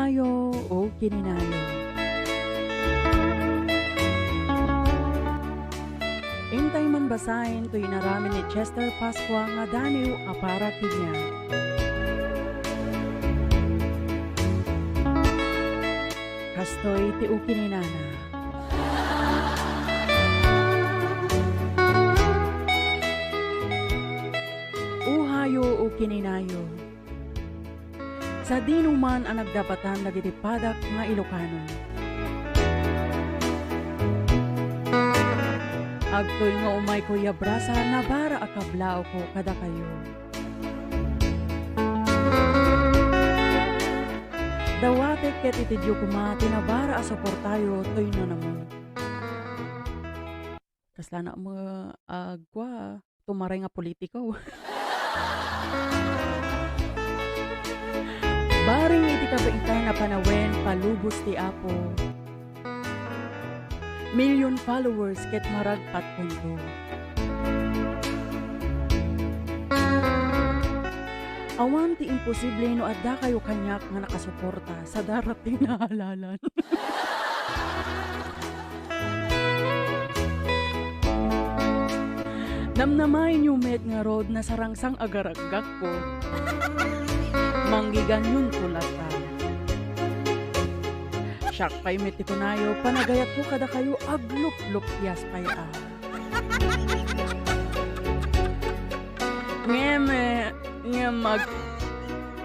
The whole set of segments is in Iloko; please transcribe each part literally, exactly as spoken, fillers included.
Ayo o kininayo. Intay man basaen toy inaramid ni Chester Pascua nga daniw a para kaniak. Kastoy ti ukininana. Uhayo o kininayo. Sadino man a nagdapatan dagiti padak nga Ilocano. Agtoy nga umayko iabrasa, nabara a kablaawko kadakayo. Dawatek ket iti Dios koma ti nabara a suportayo toy nanammo. Kasla na mo, ah, agwa, tumaray nga politiko. Bareng iti kabaitan a panawen, palubos ti Apo. Million followers ket maragpat punto. Awan ti imposible no addakayo kaniak nga nakasuporta sa darating nga halalan. Namnamaenyo met ngarud, nasarangsang a garagakko. Manggiganyon ko latta. Siak pay met ti kunayo, panagayatko kadakayo, agluplupias pay a. Ngem, eh, ngem ag-,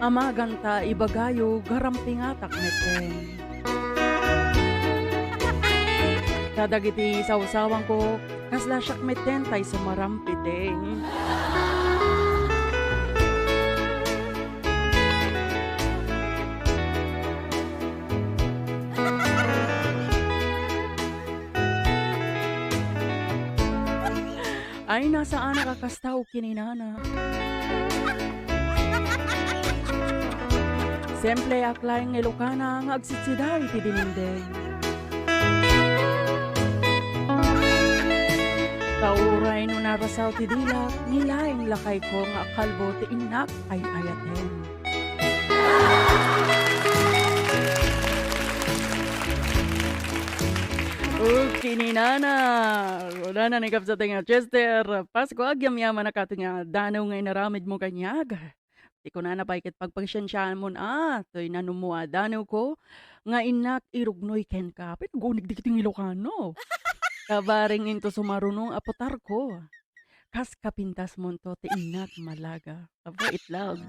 amaganta, ibagayo, garampingatak metten. Kadagiti sawsawangko, kasla siak metten tay sumarampiteng. Ay, nasaanak a kasta o kininana. Simple ak laeng nga Ilokana nga agsitsida iti dinengdeng. Ta uray no narasaw ti dilak, ni laeng lakayko nga akalbo ti innak ay ayaten. Okay, ni Nana. Kunana ni Kabsat nga Chester Pascua, agyamyaman a katon nga danaw nga inaramid mo kaniak. Ti kunana pay ket pagpasiensiaanmon a, toy nanummo a danaw ko nga innak irugnoy kenka. Pinagunig dagiti Ilokano. Kabareng into sumarunong a putarko. Kas kapintasmonto ti innak malaga. Aba, itlog.